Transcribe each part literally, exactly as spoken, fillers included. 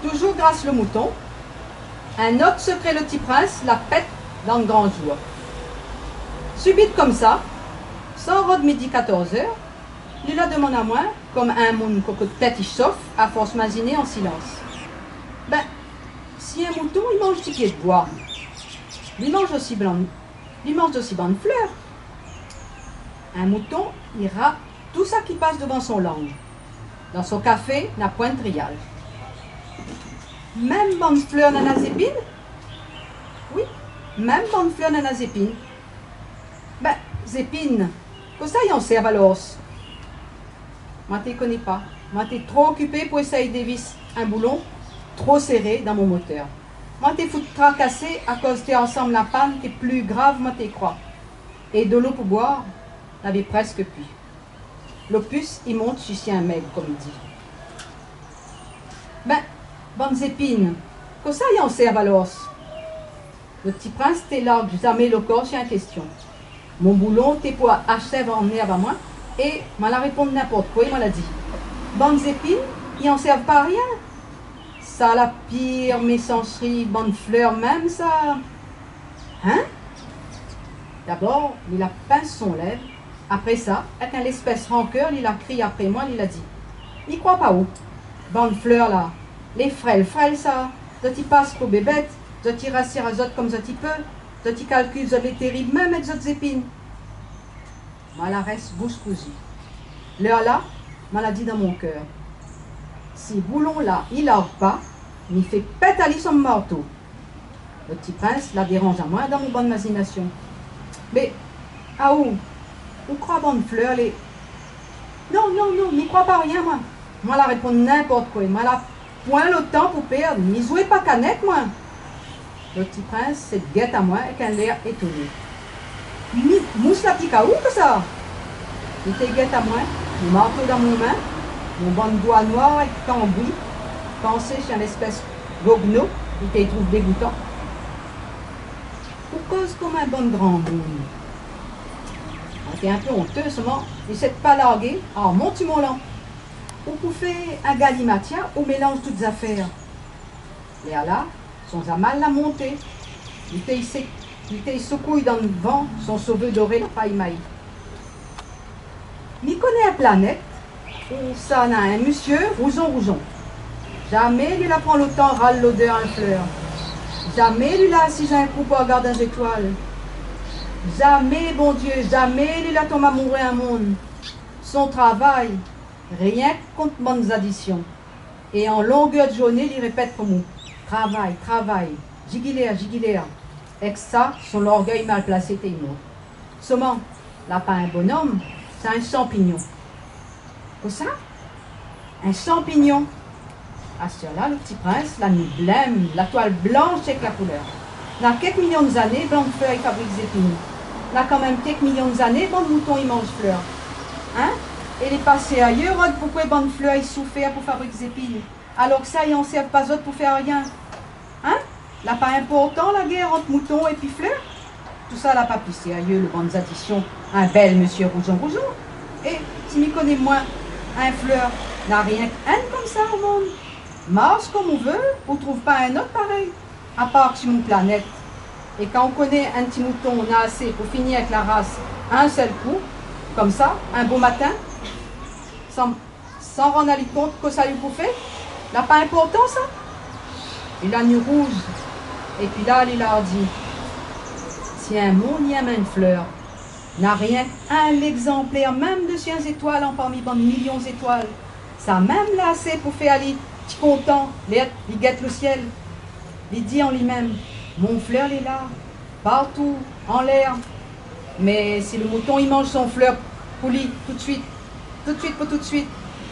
Toujour gras lo mouton, in not sekré lo ti prins la pèt dan gran zour. Sibit konmsa, san rod midi katorz èr, li la domann amoin, konm in moun kokoté tèt i sof, afors maziné an silans : « Bin, si in mouton i manz ti pié d'boi, li manz osi blan, li manz osi bann flèr. In mouton i rap tout sa ki pas dovan son lang. Dan son kafé, na poin d'triyaz. Mèm bann flèr nana zépine ? » « Oui, mèm bann flèr nana zépine. » « Bin, zépine, kosa i ansèrv alor ? » Moin té koné pa. Moin té tro okipé pou éséy dévis in boulon tro séré dan mon motèr. Moin té fout trakasé akoz té ansanm la pann té pli grav moin té kroi. É dolo pou boir, navé prèsk pi. Lo pis i mont si sien mèg, konm i di. « Bin, bann zépine, kosa i ansèrv alor ? » Lo ti prins té larg zamé lo kor si in késtion. Mon boulon té pou ashèv an nèrv amoin, é moin la réponn ninport koi, é moin la di : « Bann zépine i ansèrv pa rien. Sa la pir mésansri bann flèr mèm sa. » « Hin ? » Dabor, li la pins son lèv. Apré sa, èk in léspès rankèr, li la kri apré moin, li la di : « Mi kroi pa ou. Bann flèr la, lé frèl, frèl sa, zot i pas pou bébèt, zot i rasir azot konm zot i pé, zot i kalkil zot lé térib mèm èk zot zépine. » Moin la rès boush kouzi. Lèrla, moin la di dan mon kèr : « Si boulon la i larg pa, mi fé pèt ali son marto. » Lo ti prins la déranz amoin dan mon bann mazinasion. « Mé aou, ou kroi bann flèr lé... » « Non, non, non, mi kroi pa rien, moin. » Moin la réponn ninport koi, moin la poin lo tan pou pèrd, mi zoué pa kanèt, moin. Lo ti prins té gèt amoin èk in lèr étoné. « Mi, mous la pik aou, kosa ? » Li té gèt amoin, mon marto dan mon min, mon bann doi noir èk kanbri, pansé si in léspès gogno, li té trouv dégoutan. « Ou koz konm in bann gramoun. » Moin té in pé onteu, solman li sèt pa largé : « Armon ti molan. Ou pou fé in galimatia, ou mélanz tout zafèr. » Lèrla, son zamal la monté. Li té sé-, li té sékouy dan van son sové doré la pay mayi. « Mi koné in planèt ousa na in mésyé rouzon-rouzon. Zamé li la pran lo tan ral lodèr in flèr. Zamé li la asiz in kou pou rogard in zétoil. Zamé, Bondié, zamé li la tonm amouré in moun. Son travay, rienk kont bann zadision. É an longèr d'zourné, li répèt konm ou : travay, travay, zigilèr, zigilèr. Èk sa, son lorgèy mal plasé té i mont. Solman, la pa in bonom, sé in sanpignon. » « Kosa ? In sanpignon ? » Astèr-la, lo ti prins la ni blèm, la toil blansh èk la koulèr. Na kèk milion zané, bann flèr i fabrik zépine. Na kanmèm kèk milion zané, bann mouton i manz flèr. Hin ? É lé pa sérié, rod, poukoué bann flèr i soufèr pou fabrik zépine, alor ke sa i ansèrv pa zot pou fé arien ? Hin ? La pa inportan, la gèr ant mouton épi flèr ? Tousa la pa pli sérié, lo bann zadision in bèl mésyé rouzon-rouzon. É si mi koné moin, in flèr, na rienk inn konmsa o monn. Mars konm ou vé, ou trouv pa in ot parèy, apar si mon planèt. É kan ou koné in ti mouton na asé pou fini èk la ras in sèl kou, konmsa, in bo matin, san, san rann ali kont kosa li pou fé, la pa inportan sa ? Li la ni rouz, épi la, li la di : si in moun i èm in flèr, na rienk in légzanplèr mèm dési in zétoil an parmi bann milion zétoil, sa mèm la asé pou fé ali ti kontan, lèr li gèt lo sièl. Li di an li mèm : mon flèr lé la, partou, anlèr. Mé si lo mouton i manz son flèr pou li toutsuit, toutsuit pou toutsuit,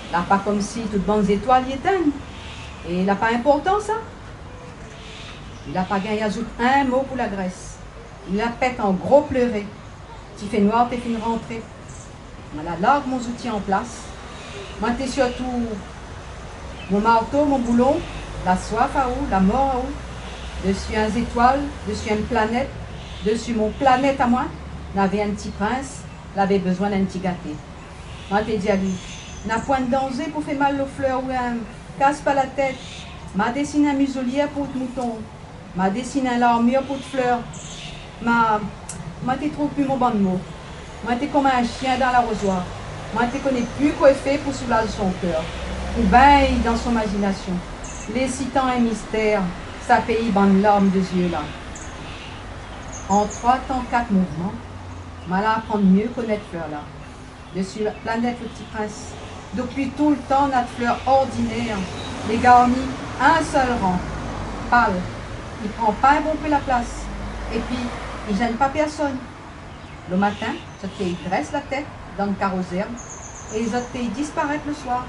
la pa konmsi tout bann zétoil i étinn. É la pa inportan sa. Li la pa gingn azout in mo pou lagrès. Li la pèt an gro pléré. Ti fénoir té fine rantré. Moin la larg mon zouti an plas. Moin té sirtou mon marto, mon boulon, la swaf aou, la mor aou. Dési in zétoil, dési in planèt, dési mon planèt amoin, navé in ti prins, lavé bézoin d'in ti gaté. Moin té di ali : na poin d'danzé pou fé mal lo flèr ou in, kas pa la tèt. Ma désine in mizolièr pou out mouton. Ma désine in larmir pou out flèr. Ma, moin té trouv pi mon bann mo. Moin té konm in shien dan larozoir. Moin té koné pi kosa fé pou soulaz son kèr, pou bingn dan son mazinasion, lésitan in mistèr, sa péi bann larm de zié la. An troi tan kat mouvman, ma la aprann mié konèt flèr la. Dési la planèt lo Ti Prins, dopi toultan, na flèr ordinèr, lé garni in sèl ran, pal, i pran pa in bonpé la plas, épi i zèn pa pèrsone. Lo matin, zot té i drès la tèt dan karo zèrb, é zot té i disparèt lo soir.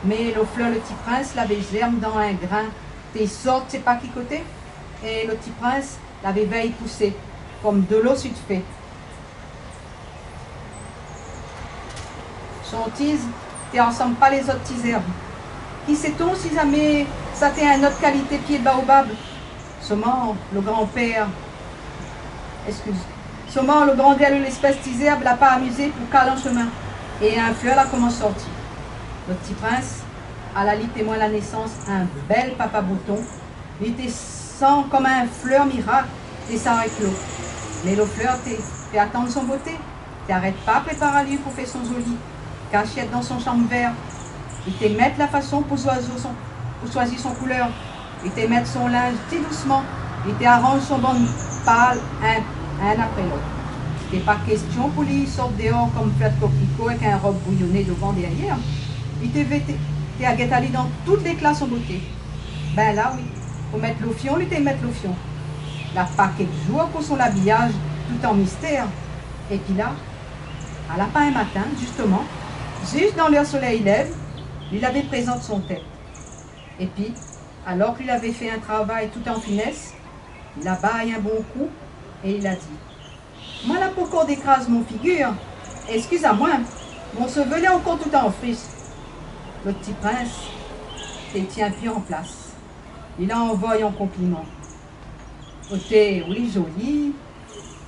Mé lo flèr lo Ti Prins lavé zèrm dan in grin, té i sort sé pa ki koté, é lo Ti Prins lavé vèy pousé konm dolo si d'fé. Son tiz té ansanm pa lézot ti zèrb. Ki séton si zamé sa té in not kalité pié baobab. Soman lo granpèr, éskiz, soman lo grandèr lo léspès ti zèrb la pa amizé pou kal an shomin, é in flèr la komans sorti. Lo Ti Prins, ala li témoin la nésans in bèl papa bouton. Li té san konm in flèr mirak té sa réklo. Mé lo flèr té fé atann son boté, té arèt pa prépar ali pou fé son zoli kashèt dan son shanm vèr. Li té mèt la fason pou zwazo son, pou shoizi son koulèr. Li té mèt son linz ti dousman. Li té aranz son bann pal inn, inn apré lot. Té pa késtion pou li sort déor konm flèr kokliko èk in rob bouyoné dovan dèryèr. Li té vé, té, té agèt ali dan tout lékla son boté. Bin la, wi, pou mèt lo fion, li té mèt lo fion. La pa kèk zour pou son labiyaz tout an mistèr. Épi la, a la pa in matin, zistoman, zis dan lèr solèy i lèv, li lavé prézant son tèt. Épi, alor ke li lavé fé in travay tout an finès, li la bay in bon kou é li la di : « Moin la pankor dékraz mon figir. Éskiz amoin, mon sévé lé ankor tout an fris. » Lo Ti Prins té i tien pi an plas. Li la anvoy an konpliman : « Oté, ou lé zoli.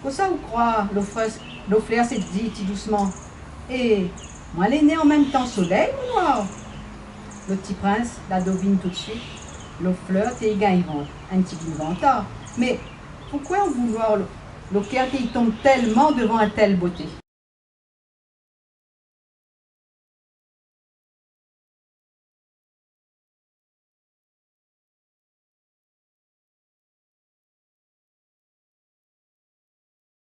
Kosa ou kroi ? » Lo flèr, lo flèr té i di ti dousman : « É, moin lé né an mèm tan solèy, mon noir. » Lo Ti Prins la dovine tout suit, lo flèr té i gingn vant, in ti gingn vantar. Mé poukosa an vouloir lo, lo kèr té i tonm tèlman dovan in tèl boté ?